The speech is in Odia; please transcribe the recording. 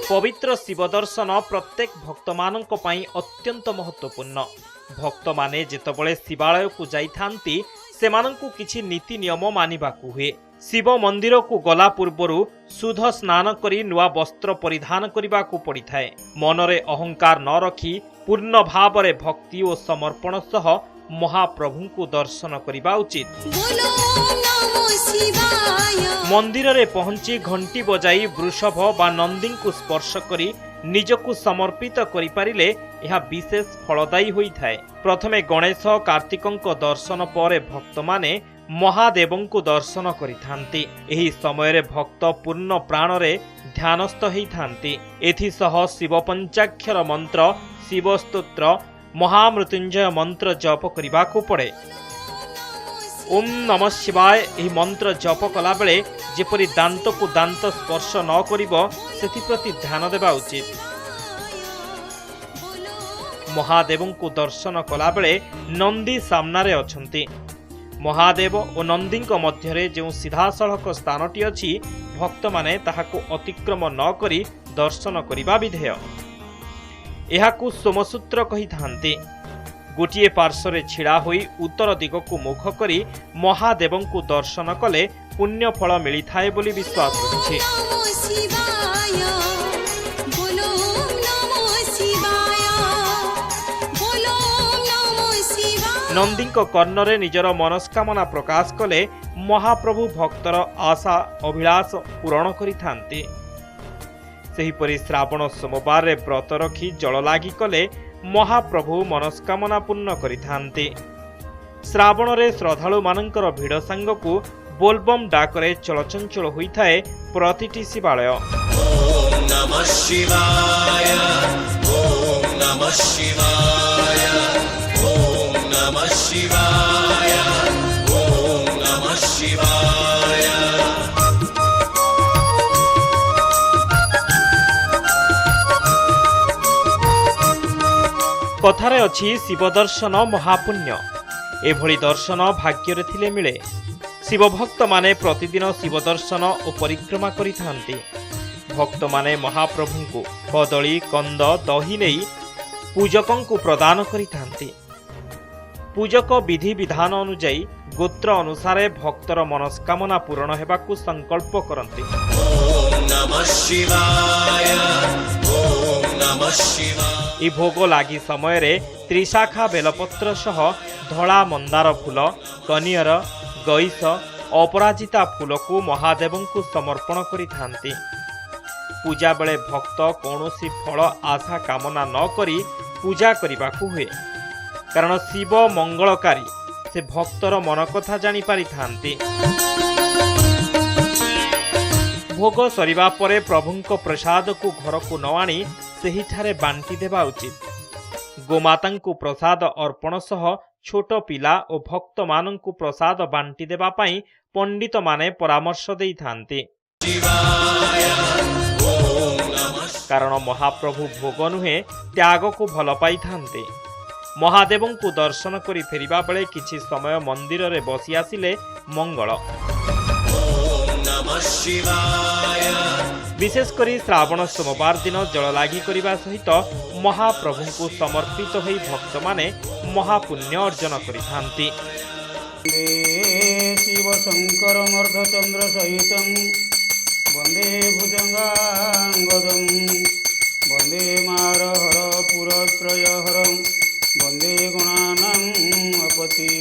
ପବିତ୍ର ଶିବ ଦର୍ଶନ ପ୍ରତ୍ୟେକ ଭକ୍ତମାନଙ୍କ ପାଇଁ ଅତ୍ୟନ୍ତ ମହତ୍ତ୍ୱପୂର୍ଣ୍ଣ। ଭକ୍ତମାନେ ଯେତେବେଳେ ଶିବାଳୟକୁ ଯାଇଥାନ୍ତି, ସେମାନଙ୍କୁ କିଛି ନୀତି ନିୟମ ମାନିବାକୁ ହୁଏ। ଶିବ ମନ୍ଦିରକୁ ଗଲା ପୂର୍ବରୁ ଶୁଦ୍ଧ ସ୍ନାନ କରି ନୂଆ ବସ୍ତ୍ର ପରିଧାନ କରିବାକୁ ପଡ଼ିଥାଏ। ମନରେ ଅହଙ୍କାର ନ ରଖି ପୂର୍ଣ୍ଣ ଭାବରେ ଭକ୍ତି ଓ ସମର୍ପଣ ସହ ମହାପ୍ରଭୁଙ୍କୁ ଦର୍ଶନ କରିବା ଉଚିତ। बोलो नमो शिवाय। ମନ୍ଦିରରେ ପହଞ୍ଚି ଘଣ୍ଟି ବଜାଇ ବୃଷଭ ବା ନନ୍ଦୀଙ୍କୁ ସ୍ପର୍ଶ କରି ନିଜକୁ ସମର୍ପିତ କରିପାରିଲେ ଏହା ବିଶେଷ ଫଳଦାୟୀ ହୋଇଥାଏ। ପ୍ରଥମେ ଗଣେଶ, କାର୍ତ୍ତିକଙ୍କ ଦର୍ଶନ ପରେ ଭକ୍ତମାନେ ମହାଦେବଙ୍କୁ ଦର୍ଶନ କରିଥାନ୍ତି। ଏହି ସମୟରେ ଭକ୍ତ ପୂର୍ଣ୍ଣ ପ୍ରାଣରେ ଧ୍ୟାନସ୍ଥ ହେଇଥାନ୍ତି। ଏଥିସହ ଶିବ ପଞ୍ଚାକ୍ଷର ମନ୍ତ୍ର, ଶିବସ୍ତୋତ୍ର, ମହାମୃତ୍ୟୁଞ୍ଜୟ ମନ୍ତ୍ର ଜପ କରିବାକୁ ପଡ଼େ। ଓମ୍ ନମ ଶିବାୟ ଏହି ମନ୍ତ୍ର ଜପ କଲାବେଳେ ଯେପରି ଦାନ୍ତକୁ ଦାନ୍ତ ସ୍ପର୍ଶ ନ କରିବ, ସେଥିପ୍ରତି ଧ୍ୟାନ ଦେବା ଉଚିତ। ମହାଦେବଙ୍କୁ ଦର୍ଶନ କଲାବେଳେ ନନ୍ଦୀ ସାମ୍ନାରେ ଅଛନ୍ତି। ମହାଦେବ ଓ ନନ୍ଦୀଙ୍କ ମଧ୍ୟରେ ଯେଉଁ ସିଧାସଳଖ ସ୍ଥାନଟି ଅଛି, ଭକ୍ତମାନେ ତାହାକୁ ଅତିକ୍ରମ ନ କରି ଦର୍ଶନ କରିବା ବିଧେୟ। ଏହାକୁ ସୋମସୂତ୍ର କହିଥାନ୍ତି। ଗୋଟିଏ ପାର୍ଶ୍ୱରେ ଛିଡ଼ା ହୋଇ ଉତ୍ତର ଦିଗକୁ ମୁଖ କରି ମହାଦେବଙ୍କୁ ଦର୍ଶନ କଲେ ପୁଣ୍ୟ ଫଳ ମିଳିଥାଏ ବୋଲି ବିଶ୍ୱାସ ରହିଛି। नमो शिवाय, बोलो नमो शिवाय, बोलो नमो शिवाय। ନନ୍ଦୀଙ୍କ କର୍ଣ୍ଣରେ ନିଜର ମନସ୍କାମନା ପ୍ରକାଶ କଲେ ମହାପ୍ରଭୁ ଭକ୍ତର ଆଶା ଅଭିଳାଷ ପୂରଣ କରିଥାନ୍ତି। ସେହିପରି ଶ୍ରାବଣ ସୋମବାରରେ ବ୍ରତ ରଖି ଜଳଲାଗି କଲେ ମହାପ୍ରଭୁ ମନସ୍କାମନା ପୂର୍ଣ୍ଣ କରିଥାନ୍ତି। ଶ୍ରାବଣରେ ଶ୍ରଦ୍ଧାଳୁମାନଙ୍କର ଭିଡ଼ ସାଙ୍ଗକୁ ବୋଲବମ୍ ଡାକରେ ଚଳଚଞ୍ଚଳ ହୋଇଥାଏ ପ୍ରତିଟି ଶିବାଳୟ। नमः शिवाय, ॐ नमः शिवाय, ॐ नमः शिवाय, ॐ नमः शिवाय। କଥାରେ ଅଛି, ଶିବ ଦର୍ଶନ ମହାପୁଣ୍ୟ। ଏଭଳି ଦର୍ଶନ ଭାଗ୍ୟରେ ଥିଲେ ମିଳେ। ଶିବଭକ୍ତମାନେ ପ୍ରତିଦିନ ଶିବ ଦର୍ଶନ ଓ ପରିକ୍ରମା କରିଥାନ୍ତି। ଭକ୍ତମାନେ ମହାପ୍ରଭୁଙ୍କୁ କଦଳୀ, କନ୍ଦ, ଦହି ନେଇ ପୂଜକଙ୍କୁ ପ୍ରଦାନ କରିଥାନ୍ତି। ପୂଜକ ବିଧି ବିଧାନ ଅନୁଯାୟୀ ଗୋତ୍ର ଅନୁସାରେ ଭକ୍ତର ମନସ୍କାମନା ପୂରଣ ହେବାକୁ ସଂକଳ୍ପ କରନ୍ତି। ॐ नमः शिवाय, ॐ नमः शिवाय। ଏହି ଭୋଗ ଲାଗି ସମୟରେ ତ୍ରିଶାଖା ବେଲପତ୍ର ସହ ଧଳା ମନ୍ଦାର ଫୁଲ, କନିଅର, ଗଇସ, ଅପରାଜିତା ଫୁଲକୁ ମହାଦେବଙ୍କୁ ସମର୍ପଣ କରିଥାନ୍ତି। ପୂଜା ବେଳେ ଭକ୍ତ କୌଣସି ଫଳ ଆଶା କାମନା ନ କରି ପୂଜା କରିବାକୁ ହୁଏ, କାରଣ ଶିବ ମଙ୍ଗଳକାରୀ। ସେ ଭକ୍ତର ମନ କଥା ଜାଣିପାରିଥାନ୍ତି। ଭୋଗ ସରିବା ପରେ ପ୍ରଭୁଙ୍କ ପ୍ରସାଦକୁ ଘରକୁ ନ ଆଣି ସେହିଠାରେ ବାଣ୍ଟି ଦେବା ଉଚିତ। ଗୋମାତାଙ୍କୁ ପ୍ରସାଦ ଅର୍ପଣ ସହ ଛୋଟ ପିଲା ଓ ଭକ୍ତମାନଙ୍କୁ ପ୍ରସାଦ ବାଣ୍ଟି ଦେବା ପାଇଁ ପଣ୍ଡିତମାନେ ପରାମର୍ଶ ଦେଇଥାନ୍ତି, କାରଣ ମହାପ୍ରଭୁ ଭୋଗ ନୁହେଁ, ତ୍ୟାଗକୁ ଭଲ ପାଇଥାନ୍ତି। ମହାଦେବଙ୍କୁ ଦର୍ଶନ କରି ଫେରିବା ବେଳେ କିଛି ସମୟ ମନ୍ଦିରରେ ବସି ଆସିଲେ ମଙ୍ଗଳ। नमः शिवाय। ବିଶେଷ କରି ଶ୍ରାବଣ ସୋମବାର ଦିନ ଜଳଲାଗି କରିବା ସହିତ ମହାପ୍ରଭୁଙ୍କୁ ସମର୍ପିତ ହୋଇ ଭକ୍ତମାନେ ମହାପୁଣ୍ୟ ଅର୍ଜନ କରିଥାନ୍ତି। वन्दे शिवशङ्करमर्धचन्द्रसहितं, वन्दे भुजङ्गाङ्गदं, वन्दे मारहरपुरत्रयहरं, वन्दे गणानाम् अपति।